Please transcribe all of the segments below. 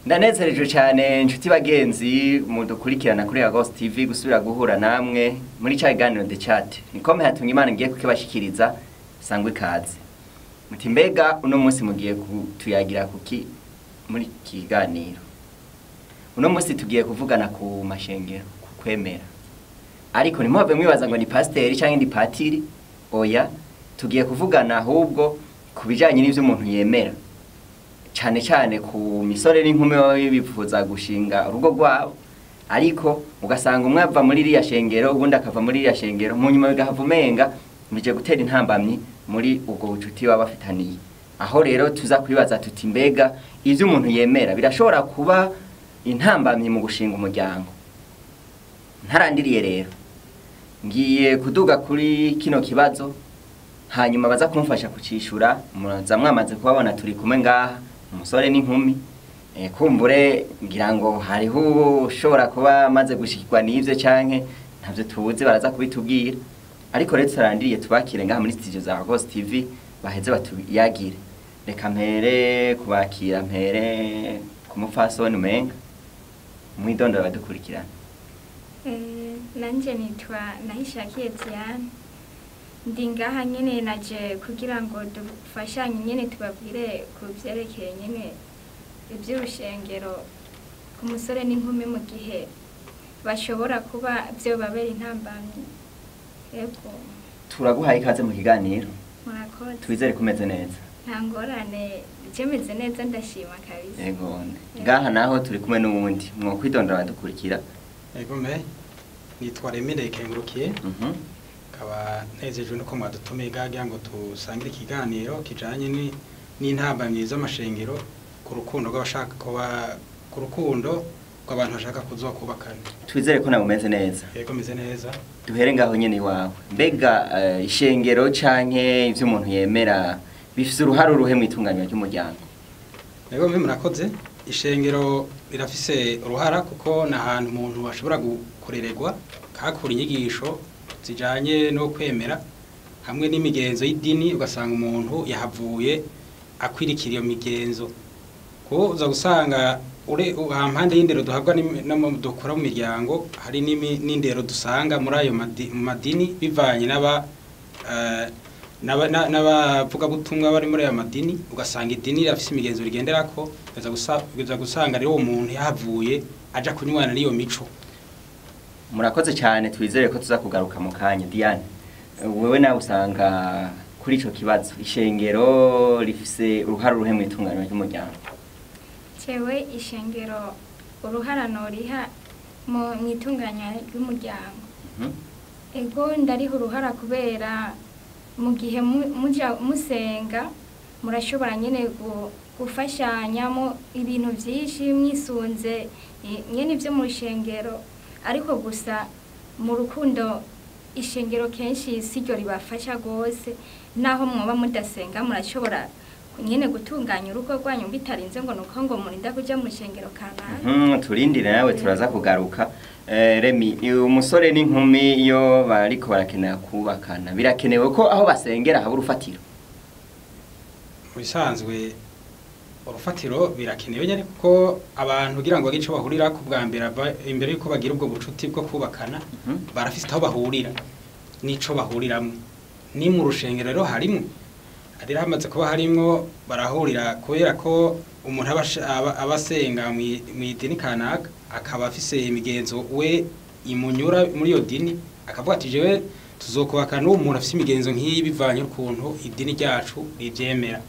Ndanezerejwe cyane inshuti bagenzi mudukurikirana kuri Agos TV gusubira guhura namwe muri ca kiganiro The Chat. Nikome hatunga Imana ngiye kukibashikiriza sangwe ikaze. Muti mbega uno munsi mugiye kutuyagira kuki muri kiganiro? Uno munsi tugiye kuvugana ku mashengero, ku kwemera. Ariko ntimuhave mwibaza ngo ni pasiteri canke ndi patiri, oya, tugiye kuvugana ahubwo ku bijanye n'ivyo umuntu yemera. Cane cane ku misore n'inkumi baba bifuza gushinga urugo rwabo, ariko ugasanga umwe ava muri ririya shengero uwundi akava muri ririya shengero, mu nyuma bigahava umenga bije gutera intambamyi muri ubwo bucuti baba bafitaniye. Aho rero tuza kwibaza tuti mbega ivyo umuntu yemera birashobora kuba intambamyi mu gushinga umuryango? Ntarandiriye rero ngiye kuduga kuri kino kibazo, hanyuma baza kumfasha kucishura. Muraza mwamaze kubabona turi kumwe ngaha, umusore n'inkumi. Kumbure ngira ngo hariho ushobora kuba amaze gushikirwa n'ivyo canke ntavyo tuzi, baraza kubitubwira. Ariko rero tutarandiriye tubakire ngaha muri studio za Agos TV baheze batuyagire. Reka mpere kubakira, mpere ku mupfasoni umenga mwidondoro badukurikirana. Nanje nitwa Nahishakiye Diane, ndi ngaha nyene naje kugira ngo dufashanye nyene tubabwire ku vyerekeye nyene ivy'urushengero ku musore n'inkumi mu gihe bashobora kuba vyobabera intambamyi. Yego. Turaguhaye ikaze mu kiganiro. Murakoze. Twizere kumeze neza. Nta ngorane, je meze neza ndashima kabisa. Yego. Ngaha naho turi kumwe n'uwundi mwokwidondora badukurikira. Ego me nitwa Remire Kengurukiye. Kaba nejejwe nuko mwadutumiye kugira ngo tusangire ikiganiro kijanye n'intambamyi z'amashengero ku rukundo rw'abashaka kuba, ku rukundo rw'abantu bashaka kuzokubakana. Twizere ko nawe umeze neza. Yego meze neza. Duhere ngaho nyene iwawe. Mbega ishengero canke ivyo umuntu yemera bifise uruhare uruhe mu itunganywa ry'umuryango? Yego mwe murakoze. Ishengero rirafise uruhara kuko na hantu umuntu ashobora gukorererwa kakura inyigisho zijanye no kwemera hamwe n'imigenzo y'idini, ugasanga umuntu yahavuye akwirikira iyo migenzo. Ko uza gusanga ure hampande y'indero duhabwa dukura mu miryango, hari n'indero dusanga muri ayo madini bivanye n'aba n'abavugabutumwa bari muri ayo madini, ugasanga idini rirafise imigenzo rigenderako, uza gusanga rero uwo muntu yahavuye aja kunywana n'iyo mico. Murakoze cyane, twizere ko tuza kugaruka mu kanya. Diane, wewe nawe usanga kuri ico kibazo ishengero rifise uruhare uruhe mu itunganywa ry'umuryango? Jewe ishengero uruhara noriha mu itunganywa ry'umuryango. Ego ndariha uruhara kubera mu gihe muja musenga murashobora nyene gufashanya mu ibintu vyinshi mwisunze nyene ivyo mu rushengero, ariko gusa mu rukundo ishengero kenshi siryo ribafasha gose. Naho mwoba mudasenga murashobora nyene gutunganya urugo rwanyu bitarinze ngo nuko ngo murinda kuja mu rushengero kanaka. Turindire nawe turaza kugaruka. Remi, umusore n'inkumi iyo bariko barakenera kubakana birakenewe ko aho basengera haba urufatiro? Mu bisanzwe urufatiro birakenewe nyene, kuko abantu kugira ngo bagire ico bahurira ku bwa mbere imbere yuko bagira ubwo bucuti bwo kubakana, barafise aho bahurira n'ico bahuriramwo. Ni mu rushengero rero harimwo, rero hamaze kuba harimwo barahurira, kubera ko umuntu aba asenga mw'idini kanaka akaba afise imigenzo we imunyura muri iyo dini, akavuga ati jewe tuzokubakana n'uwo muntu afise imigenzo nk'iyi bivanye n'ukuntu idini ryacu rivyemera.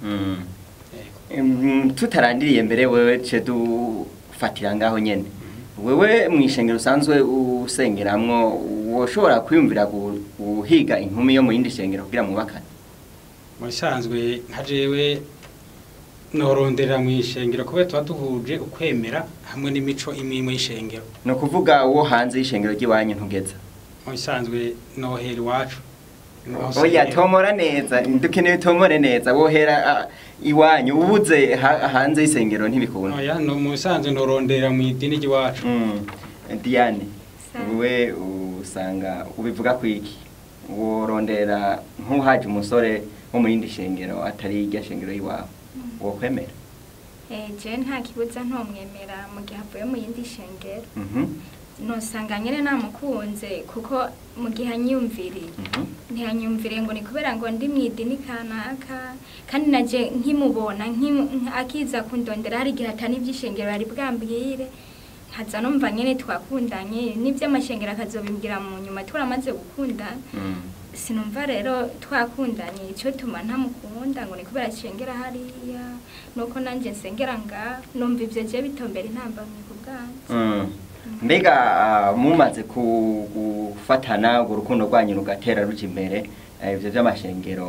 Tutarandiriye mbere wewe ce dufatira ngaho nyene. Wewe mw'ishengero usanzwe usengeramwo woshobora kwiyumvira guhiga inkumi yo mu yindi shengero kugira mubakane? Mu bisanzwe nka jewe norondera mw'ishengero kubera tuba duhuje ukwemera hamwe n'imico imwe imwe y'ishengero. Ni ukuvuga uwo hanze y'ishengero ry'iwanyu ntugeza? Mu bisanzwe nohera iwacu. Oya, tomora neza, dukeneye tomore neza. Wohera iwanyu ubuze hanze y'isengero ntibikunda. Oya, no mu bisanzwe norondera mu idini ry'iwacu. Diane, wewe usanga ubivuga kwiki? Worondera nk'uhaje umusore wo mu yindi shengero atari irya shengero y'iwawe, wokwemera? Je nta kibuza ntomwemera mu gihe avuye mu yindi shengero. Nosanga nyene namukunze kuko mu gihe anyumviriye ntiyanyumviriye ngo ni kubera ngo ndi mw'idini kanaka, kandi naje nkimubona akiza kundondera hari igihe atani ivy'ishengero yari bwambwire, nkaza numva nyene twakundanye n'ivy'amashengero akazobimbwira mu nyuma turamaze gukundana. Sinumva rero twakundanye ico tuma ntamukunda ngo ni kubera ashengera hariya nuko nanje nsengera nga numva ivyo je bitombera intambamyi ku bwanje. Mbega mumaze gufatana urwo rukundo rwanyu rugatera ruja imbere, ivyo vy'amashengero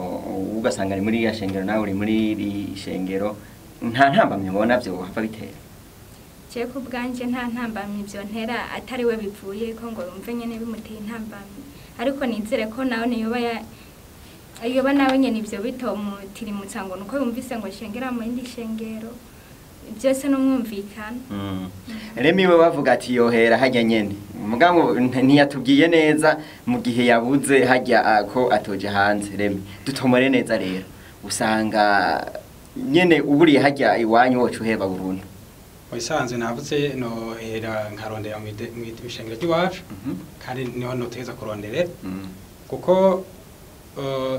ugasanga ari muri iriya shengero nawe uri muri iri shengero, nta ntambamyi ubona vyo hava bitera? Je ku bwanje nta ntambamyi vyo ntera atari we bivuye ko ngo yumve nyene bimuteye intambamyi, ariko nizere ko nawe niyoba yoba nawe nyene ivyo bitomutirimutsa ngo nuko yumvise ngo shengera mu yindi shengero, byose n'umwumvikana. Remi we bavuga ati yohera hajya nyene, mugabo ntiyatubwiye neza mu gihe yabuze hajya ko atoje hanze. Remi dutomore neza rero, usanga nyene uburiye hajya iwanyu wocu uheba burundu? Bisanzwe navuze nohera nkarondera mu ishengero ry'iwacu, kandi niho noteza kuronderera, kuko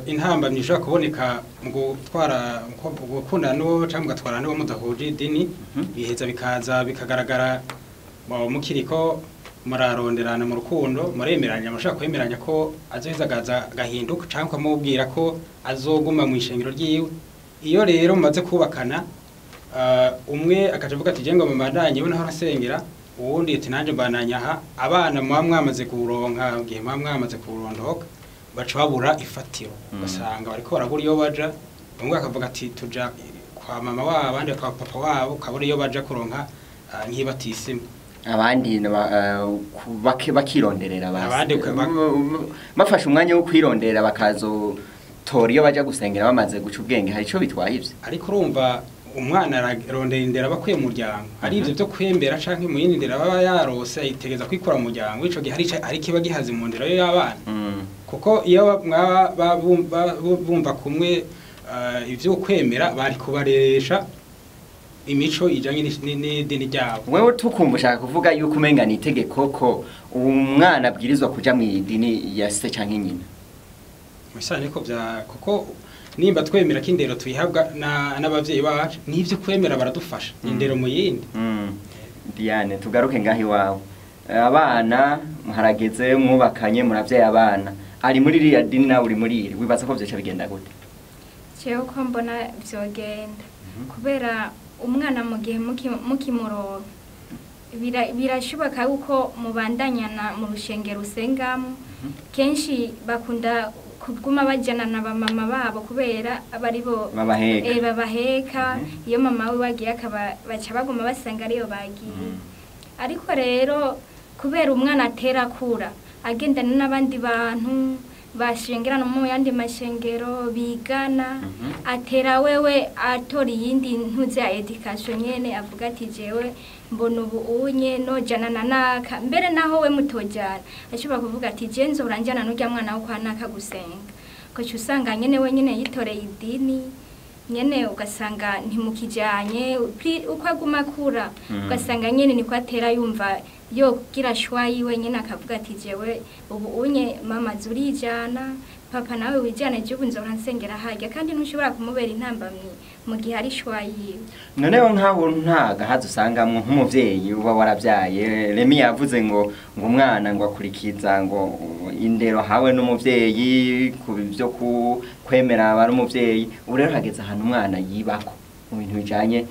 intambamyi ishobora kuboneka mu gutwara gukundana n'uwo cyangwa mugatwara n'uwo mudahuje idini, biheza bikaza bikagaragara mukiriko muraronderana mu rukundo, muremeranya, mushobora kwemeranya ko azoheza agahinduka cyangwa ukamubwira ko azoguma mu ishengero ryiwe. Iyo rero mumaze kubakana, umwe akaja avuga ati je ngo mubandanye we naho arasengera, uwundi ati nanje mbandanya aha, abana muba mwamaze kuronka igihe muba mwamaze kurondoka baca babura ifatiro, ugasanga bariko barabura iyo baja. Bamwe bakavuga ati tuja kwa mama wabo, abandi kwa papa wabo, kabura iyo baja kuronka nkibatisima, abandi bakironderera basi bafashe umwanya wo kwironderera bakazotora iyo baja gusengera bamaze guca ubwenge, hari ico bitwaye ivyo? Ariko urumva umwana ararondera indera bakwiye mu muryango, ari ivyo byo kwembera canke mu yindi ndera baba yarose ayitegeza kwikura mu muryango, ico gihe hari kiba gihaze mu ndera yo y'abana. Kuko iyo mwaba bumva kumwe ivyo kwemera bari kubaresha imico ijanye n'idini ryabo. Wewe tukumva ushaka kuvuga yuko umenga ni itegeko ko umwana abwirizwa kuja mu idini ya se canke nyina? Misane ko bya kuko nimba twemera ko indero tuyihabwa n'abavyeyi bacu, nivyo kwemera baradufasha indero mu yindi. Diane, tugaruke ngaho iwawe. Abana muharageze mwubakanye muravyaye abana, ari muri iriya dini nawe uri muri iri, wibaza ko vyoca bigenda gute? Jewe uko mbona vyogenda, kubera umwana mu gihe mukimuronka birashoboka yuko mubandanyana mu rushengero usengamo. Kenshi bakunda kuguma bajyana na bamama babo kubera abari bo babaheka. Iyo mama we bagiye akaba baca baguma basanga ariyo bagiye. Ariko rero kubera umwana atera akura agendana n'abandi bantu bashengerana mu yandi mashengero bigana, atera wewe atora iyindi ntuze ya education nyene, avuga ati jewe mbona ubu unye nojana na naka, mbere naho we mutojana ashobora kuvuga ati je nzohora njana n'urya mwana wo kwa naka gusenga, koca usanga nyene we nyene yitoreye idini nyene, ugasanga ntimukijanye uko aguma akura, ugasanga nyene niko atera yumva yogira shwa yiwe nyene, akavuga ati jewe ubu unye mama zurijana, papa nawe wijane, je ubu nzohora nsengera harya, kandi ntushobora kumubera intambamyi mu gihe ari shwa yiwe. Noneho nkaho nta gahazi usangamwo nk'umuvyeyi uba warabyaye. Remi yavuze ngo umwana ngo akurikiza ngo indero hawe n'umuvyeyi ku byo kwemera abari umuvyeyi. Ubu rero hageze ahantu umwana yibako mu bintu bijanye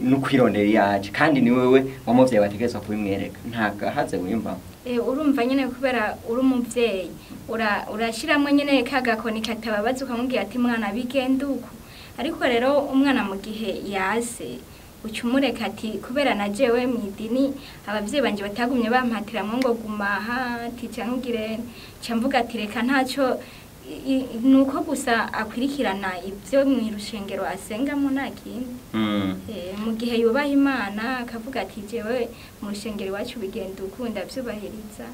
no kwirondera yaje, kandi ni wewe wamuvyeyi bategerezwa kubimwereka, nta gahaze wiyumvamo. Urumva nyene kubera uri umuvyeyi urashiramwe nyene kagakoni katababaza ukamubwira ati mwana bigenda uko. Ariko rero umwana mu gihe yase ucumureka ati kubera na jewe mu idini abavyeyi banje batagumye bampatiramwo ngo gumaha ati cyangwa ugire, mvuga ati reka ntaco, nuko gusa akwirikirana ibyo mu rushengero asengamo nta kindi. Mu gihe yubaha Imana akavuga ati jewe mu rushengero iwacu bigenda ukunda byubahiriza,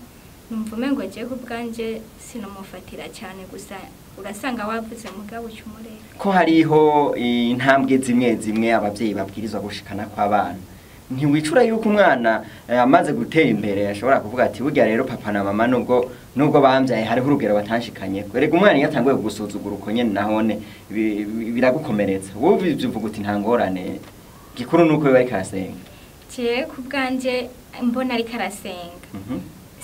Numva umengo jewe ku bwanje sinomufatira cyane, gusa urasanga wavuze mugabo uca umureka. Ko hariho intambwe zimwe zimwe abavyeyi babwirizwa gushikana kw'abana, ntiwicura yuko umwana amaze gutera imbere ashobora kuvuga ati burya rero papa na mama nubwo bambyaye hariho urugero batanshikanye. Erega umwana iyo atanguye kugusuzugura uko nyene nahone biragukomeretsa. Wowe uvuga uti nta ngorane, gikuru nuko biba ariko arasenga. Jewe ku bwanje mbona ariko arasenga,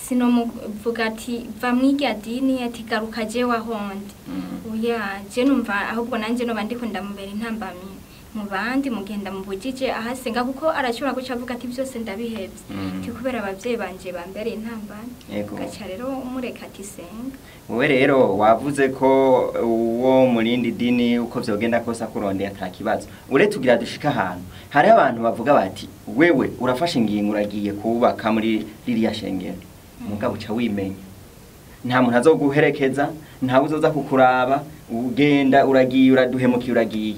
sinomuvuga ati va mwirya dini, ati garuka jewe ahondi. Oya, je numva ahubwo nanje noba ndiko ndamubera intambamyi mu bandi mugenda mubujije ahasenga, kuko arashobora guca avuga ati byose ndabihevye, ti kubera abavyeyi banje bambereye intambamyi. Gaca rero umureka ati senga. Wowe rero wavuze ko uwo murindi dini uko vyogenda kose akurondeye ata kibazo. Uretse ugira dushika ahantu hariho abantu bavuga bati wewe urafashe ingingo uragiye kubaka muri ririya shengero, mugabo uca wimenya, nta muntu azoguherekeza, ntawe uzoza kukuraba, ugenda uragiye uraduhemukiye uragiye.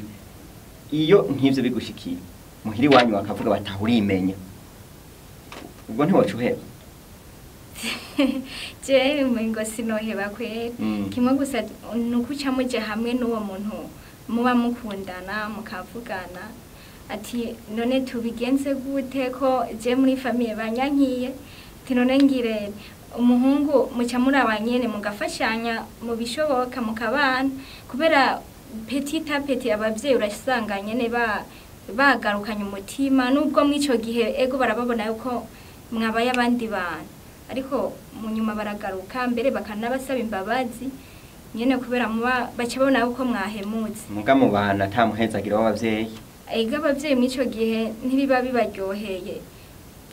Iyo nk'ivyo bigushikiye muhiri wanyu bakavuga bati aho urimenya, ubwo ntiwoca uheba? Jewe ngo sinoheba kweri. Kimwe gusa nuko uca muja hamwe n'uwo muntu muba mukundana mukavugana ati none tubigenze gute ko je muri famille banyankiye, ati none ngire umuhungu, muca muri abanyene mugafashanya mu bishoboka mukabana, kubera petit à petit abavyeyi urasanga nyene bagarukanye umutima, nubwo mw'ico gihe ego barababona yuko mwabaye abandi bantu, ariko mu nyuma baragaruka mbere bakanabasaba imbabazi nyene, kubera muba baca babona yuko mwahemutse. Muga mu bana ata muhezagira w'abavyeyi. Ega abavyeyi mw'ico gihe ntibiba bibaryoheye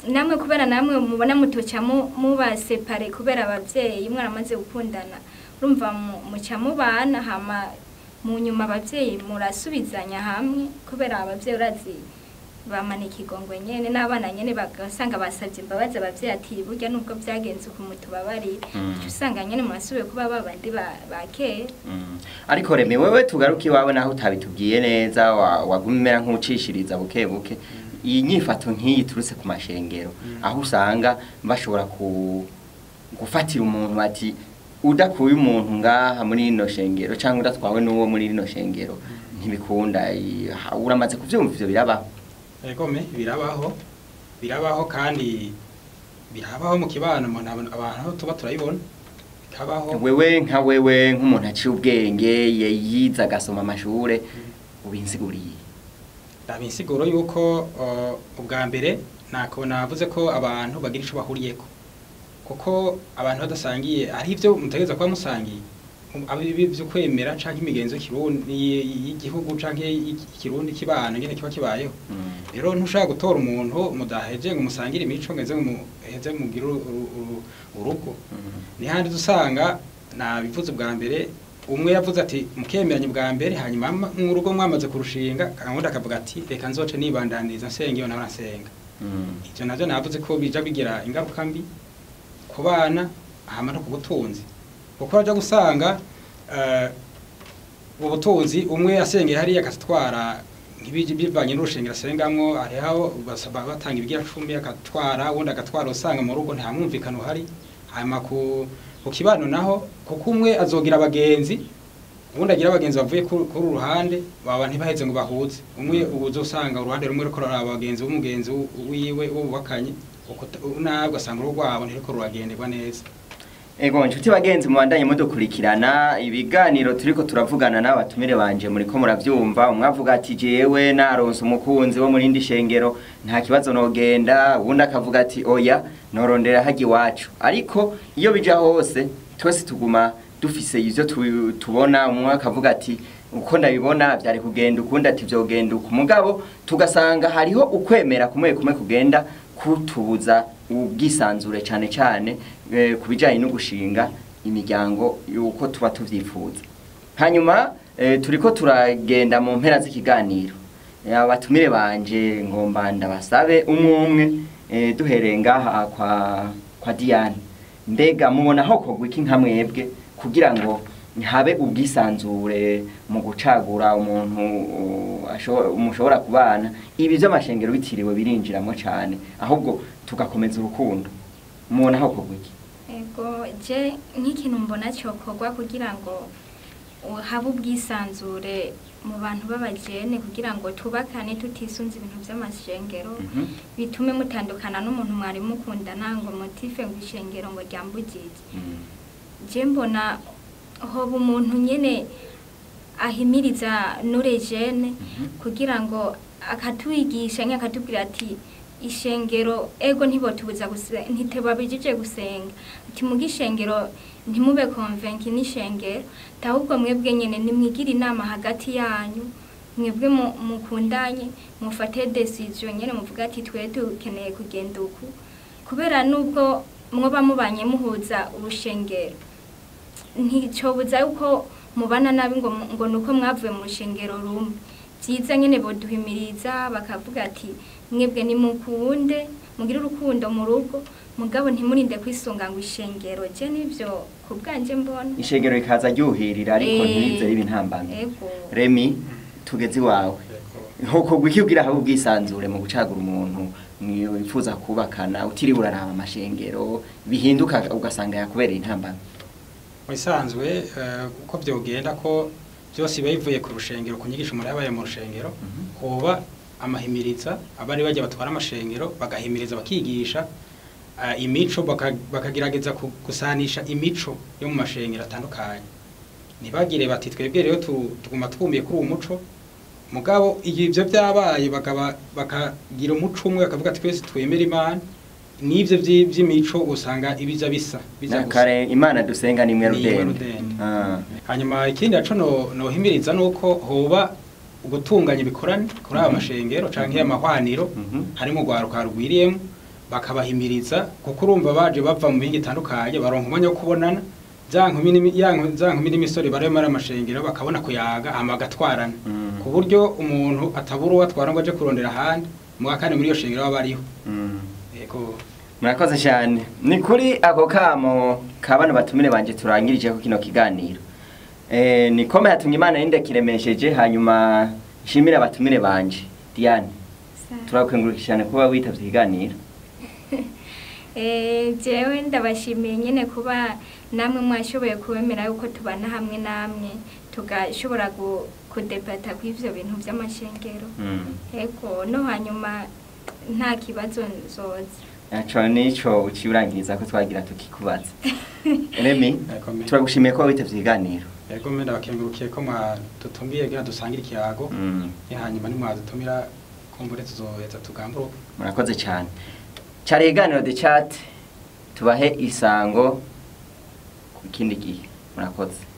namwe, kubera namwe mubona mutoca mubasepare kubera abavyeyi mwaramaze gukundana, urumva muca mubana, hama mu nyuma abavyeyi murasubizanya hamwe, kubera abavyeyi urazi bamanika igongwe nyene n'abana nyene bagasanga basavye imbabazi abavyeyi ati burya nubwo vyagenze uku mutubabarire. Uca usanga nyene murasubiye kuba babandi ba kera. Ariko Remi, wewe tugaruke iwawe naho utabitubwiye neza, waguma umera nk'ucishiriza buke buke. Iyi nyifato nk'iyi iturutse ku mashengero, aho usanga bashobora gufatira umuntu ati udakuye umuntu ngaha muri rino shengero cyangwa udatwawe n'uwo muri rino shengero ntibikunda, uramaze kuvyumva ivyo birabaho? Egome birabaho, birabaho kandi birabaho mu kibano, umuntu abantu aho tuba turayibona bikabaho. Wewe nka wewe nk'umuntu aciye ubwenge yize agasoma amashure, ubinsiguriye? Ndaba insiguro yuko ubwa mbere nako navuze ko abantu bagira ico bahuriyeko, kuko abantu badasangiye ari ivyo mutegereza kuba musangiye, byo kwemera canke imigenzo y'ikirundi y'igihugu canke y'ikirundi kibano nyene kiba kibayeho. Rero ntushobora gutora umuntu mudaheje ngo musangire imico ngeze muheze mugire urugo. Ni handi usanga nabivuze ubwa mbere, umwe yavuze ati mukemeranye ubwa mbere, hanyuma mu rugo mwamaze kurushinga, undi akavuga ati reka nzoce nibandaniriza nsenga iyo nawe nsenga. Ivyo navyo navuze ko bija bigira ingaruka mbi ku bana hama no ku butunzi, kuko uraja gusanga ubutunzi umwe asengeye hariya akatwara nk'ibiji bivanye n'urushengero asengamwo, hariho basaba batanga ibigira cumi akatwara, uwundi agatwara, usanga mu rugo nta mwumvikano uhari. Hanyuma ku kibano naho, kuko umwe azogira abagenzi, uwundi agira abagenzi bavuye kuri uru ruhande, baba ntibaheze ngo bahuze. Umwe uzosanga uruhande rumwe ruriko ruraba abagenzi b'umugenzi wiwe wo bubakanye, nawe ugasanga urugo rwabo ntiriko ruragenderwa neza. Ego nshuti bagenzi mubandanye mudukurikirana ibiganiro turiko turavugana n'abatumire banje, muriko muravyumva. Umwe avuga ati jewe naronse umukunzi wo muri ndi shengero nta kibazo nogenda, uwundi akavuga ati oya norondera hajya iwacu. Ariko iyo bija hose twese tuguma dufise ivyo tubona. Umwe akavuga ati uko ndabibona vyari kugenda, ukundi ati vyogenda uku, mugabo tugasanga hariho ukwemera kumwe kumwe kugenda kutubuza ubwisanzure cane cane ku bijanye no gushinga imiryango yuko tuba tuvyifuza. Hanyuma turiko turagenda mu mpera z'ikiganiro. Abatumire banje ngomba ndabasabe umwe umwe, duhereye ngaha kwa Diane, mbega mubona aho kogwa iki nka mwebwe kugira ngo habe ubwisanzure mu gucagura umuntu mushobora kubana, ibi vy'amashengero bitiriwe birinjiramo cane, ahubwo tugakomeza urukundo? Mubona aho kogwa iki? Ego je nk'ikintu mbona cyokorwa kugira ngo habe ubwisanzure mu bantu b'abajene kugira ngo tubakane tutisunze ibintu by'amashengero bitume mutandukana n'umuntu mwari mukundana ngo motife ngo ishengero ngo ryambugije. Je mbona hoba umuntu nyene ahimiriza nure jene kugira ngo akatwigisha nke akatubwira ati ishengero ego ntibotubuza gusenga ntitebabijije gusenga ati mugishengero ntimube convaincu n'ishengero ahubwo mwebwe nyene nimwigira inama hagati yanyu mwebwe mukundanye mufate decision nyene muvuga ati twe dukeneye kugenda uku kubera nubwo mwoba mubanye muhuza urushengero nticobuza yuko mubana nabi ngo nuko mwavuye mu rushengero rumwe. Byiza nyene boduhimiriza bakavuga ati mwebwe nimukunde mugire urukundo mu rugo mugabo ntimurinde kwisunga ngo ishengero. Je nivyo kubwanje mbona ishengero rikaza ryuhirira ariko ntirize riba intambamyi. Remi tugeze iwawe nko gwikibwira habe ubwisanzure mu gucagura umuntu mwifuza kubakana utiri uraraba amashengero bihinduka ugasanga yakubereye intambamyi. Wisanzwe uko byogenda ko byose bivuye ku rushengero kunyigisha umuntu yabaye mu rushengero hoba amahimiriza abari bajya batwara amashengero bagahimiriza bakigisha imico bakagerageza gusanisha imico yo mu mashengero atandukanye ntibagire bati twebwe rero tuguma twumiye kuri uwo muco mugabo ibyo byabaye bakagira umuco umwe bakavuga twese twemera Imana n'ivyo by'imico usanga ibiza bisa biza gusa kare Imana dusenga ni imwe rudende. Hanyuma ikindi aco no himiriza nuko hoba gutunganya ibikorane kuri aba mashengero canke amahwaniro harimo gwaruka rugwiriyemo bakabahimiriza kuko urumva baje bava mu bihinga itandukanye baronka umwanya wo kubonana za nkumi n'imisore bari muri amashengero bakabona kuyaga amagatwarana ku buryo umuntu atabura uwatwara ngo aje kurondera ahandi mu kandi muri iyo shengero baba bariho. Yego murakoze cyane. Ni kuri ako kamo kabana batumire banje turangirije ko kino kiganiro. Ni kome yatumye Imana ninde kiremesheje hanyuma nshimira abatumire banje. Diane turakwengurukije cyane kuba witavye ikiganiro. Jewe ndabashimiye nyene kuba namwe mwashoboye kubemera yuko tubana hamwe namwe tugashobora kudebata kw'ivyo bintu by'amashengero. Ego no hanyuma nta kibazo nzoza. Aco nico uciurangiriza ko twagira tukikubaza. Remi turagushimiye ko witavye ikiganiro. Yego mbe ndabakengurukiye ko mwadutumiye kugira dusangire ikiyago. Hanyuma nimwadutumira kumbure tuzoheza tugamburuka. Murakoze cyane. Cari iganiro The Chat tubahe isango ku kindi gihe. Murakoze.